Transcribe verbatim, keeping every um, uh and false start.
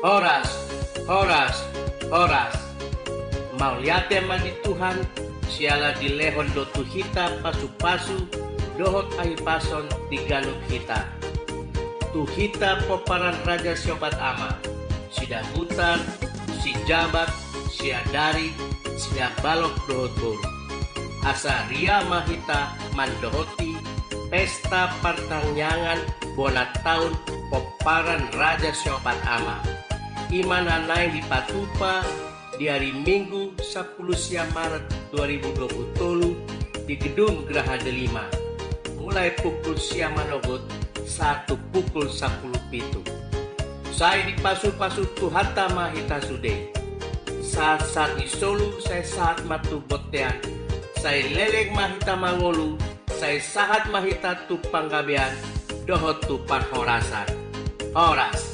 Horas, horas, horas. Mauliate ma di Tuhan, siala dilehon do tu hita pasu-pasu dohot hahipason di ganup hita. Tu hita pomparan Raja Siopat Ama, Sidabutar, Sijabat, Siadari, Sidabalok dohot boru. Asa ria ma hita mandohoti pesta partangiangan bona taon pomparan Raja Siopat Ama. I ma na naeng dipatupa di ari Minggu sampulu sia Maret dua ribu dua pulu tolu di Gedung Graha Delima, mulai pukul sia manogot sahat tu pukul sampulu pitu. Sai dipasu-pasu Tuhanta ma hita sude. Sahat-sahat ni solu sai sahat ma tu bontean, sai leleng ma hita mangolu, sai sahat ma hita tu panggabean dohot tu parhorasan. Horas.